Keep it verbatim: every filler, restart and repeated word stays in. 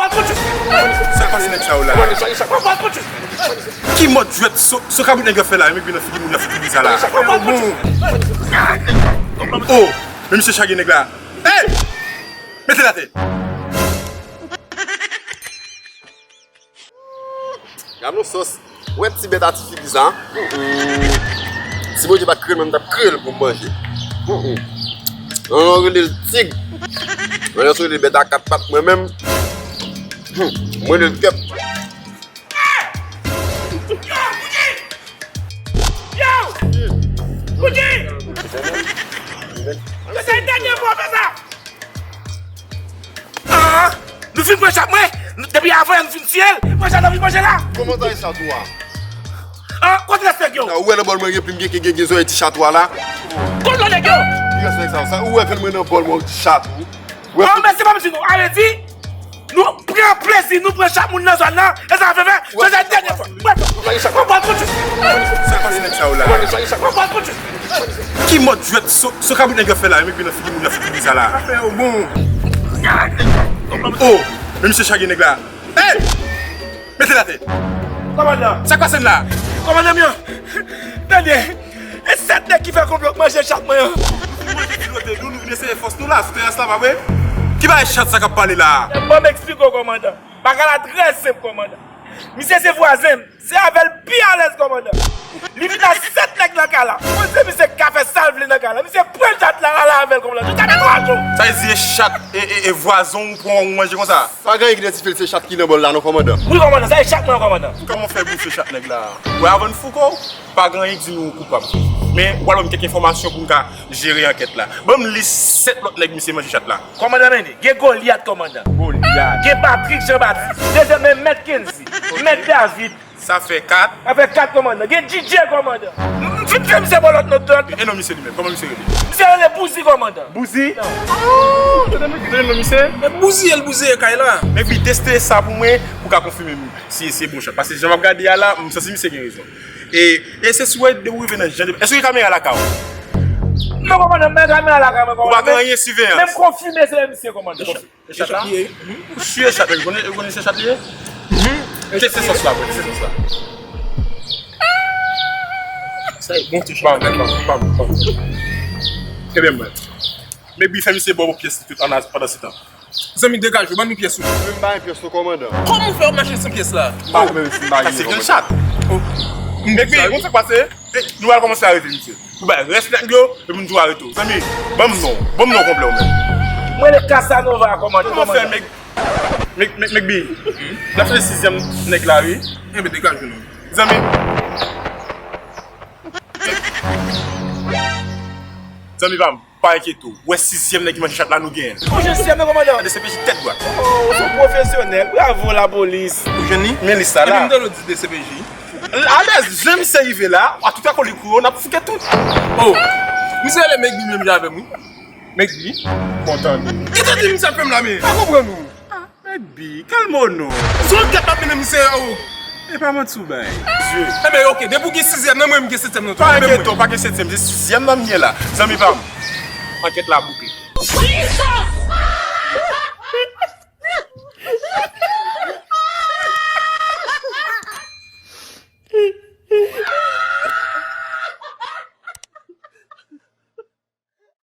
Sa k pase nèg sa yo la? Ki mòd jwèt so, so kabrit nèg yo fè la? Menm nan figi moun nan figi bizar la. Oh, men misye chage nèg la. Hey! Mete l atè. Gad yon sòs. Wè ti bèt a ti figi sa. Mm-mm. Si Bondye pa t kreye l, mwen m t ap kreye l pou m manje. Mm-mm. Non, non, rele l tig. Mwen rele l bèt a kat pat mwen menm. Hmm. Mwen rele l kèp. Yo! Bougie! Yo! Bougie! Yo, se dènye fwa w fè sa! Ah! Nou fin pran chat mwen! Depi avan yè nou fin tiye l! Pran chat la vin manje la! Kòman sa e chat ou a? Ah! Kote rès nèg yo? Sa ou wè nan bòl mwen gen plim gen gen gen zòrèy ti chat ou a la? Kote lòt nèg yo? Ki rès nèg sa? Sa ou wè fè mwen nan bòl mwen ti chat ou? Ou wè? Ah, men se pa m di nou, ale di nou pran plezi, nou pran chat moun nan zòn nan, e sa fè fè, se se dènye fwa. Mwen pran kout. Sa k pase nèg sa yo la? Mwen pran kout. Ki mòd jwèt so, so kabrit nèg yo fè la? Menm nan figi moun nan figi bizar la. Afè yo bon. Oh, men misye chage nèg la. Hey! Mete l atè. Kòmandan. Sa k pase n la? Kòmandan m yo. Tande. E sèt nèg ki fè konplo k manje chat mwen an. Nou fin manje ti lote nou, nou vin eseye fòs nou la sou teren sa, pa vre? Ki bagay chat sa k ap pale la? Ban m eksplike w, kòmandan. Bagay la trè senp, kòmandan. Misye se vwazen m. Se avè l pi alèz, kòmandan. Li vin ak sèt nèg nan kay la. Mwen di misye ka fè sa l vle nan kay la. Misye pran chat la, ale avè l, kòmandan. Tout sa fè twa jou. Sa vle di e chat e, e, e vwazen w pran w manje konsa? Pa gen anyen ki idantifye l se chat ki nan bòl la non, kòmandan. Wi, kòmandan, sa e chat mwen an, kòmandan. Kòman w fè bouse chat nèg la? Ou wè, avan n fouke w, pa gen anyen ki di nou koupab. Men, ou pral ban m kèk enfòmasyon pou m ka jere ankèt la. Ban m lis sèt lòt nèg misye manje chat la. Kòmandan, men gen Golyat, kòmandan. Golyat. Gen Patrick Jean Baptiste. Dezyèm, men Mèt Kenzi. Mèt David. Sa fè kat. Sa fè kat, kòmandan. Gen D J, kòmandan. M fin fè misye bò lòt nòt, lòt. E non misye li menm, kòman misye rele? Misye rele Bouzi, kòmandan. Bouzi? Oh, tande non, tande non misye. E Bouzi, e l Bouzi e kay la. Men pi teste sa pou mwen, pou ka konfime m si se bon chat. Paske jan m ap gade a la, m santi misye gen rezon. E, e se sou de ou rive nan jan de, èske gen kamera lakay ou? Non, kòmandan, men kamera lakay mwen, kòmandan. Ou pa gen anyen siveyans? Men m konfime se misye, kòmandan. E chat la? Ou si e chat la, ou konnen, ou konnen se chat li ye? Teste sòs la, bro, teste sòs la. Sa e bon ti chat. Bam, bam, bam, bam. Ebyen, mwen. Mèt Bi fè misye ba w pyès li tout an, pandan se tan. Zanmi, degaje w, ban nou pyès ou. Mwen m pa gen pyès non, kòmandan. Kòman w fè w mache san pyès la? M pa menm si m pa gen. Sa se grenn chat. Mèt Bi, konn sa k pase? Nou pral kòmanse arete misye. Ou bay rès nèg yo, epi nou tou arete w. Zanmi, ban m non, ban m non konplè w menm. Mwen le Casanova, kòmandan. Kòman fè Mèt, Mèt, Mèt, Mèt Bi? N ap chèche sizyèm nèg la, wi. Enben, degaje w non. Zanmi. Zanmi pa m, pa enkyete w. Ou wè sizyèm nèg ki manje chat la, nou genyen l. Ou jwenn sizyèm nan, kòmandan? D C P J tèt dwat. Oh, ou se pwofesyonèl. Bravo, lapolis. Ou jwenn li? Men lis la la. Epi m tande w di D C P J. Alèz, jan misye rive la, a tout akolik ou yo, n ap fouke tout. Oh, misye rele Mèt Bi menm jan avè m, wi. Mèt Bi? Kontan de. Kite di misye ap fè m la, men. Pa konprann ou. Ah, Mèt Bi, kalme w non. Se yon gèt m ap mennen misye, oh. E pa manti w bay. Enben, oke, depi w gen sizyèm nan, mwen, m gen setyèm nan tou. Pa enkyete w, pa gen setyèm, se sizyèm nan m ye la. Zanmi pa m. Ankèt la boukle.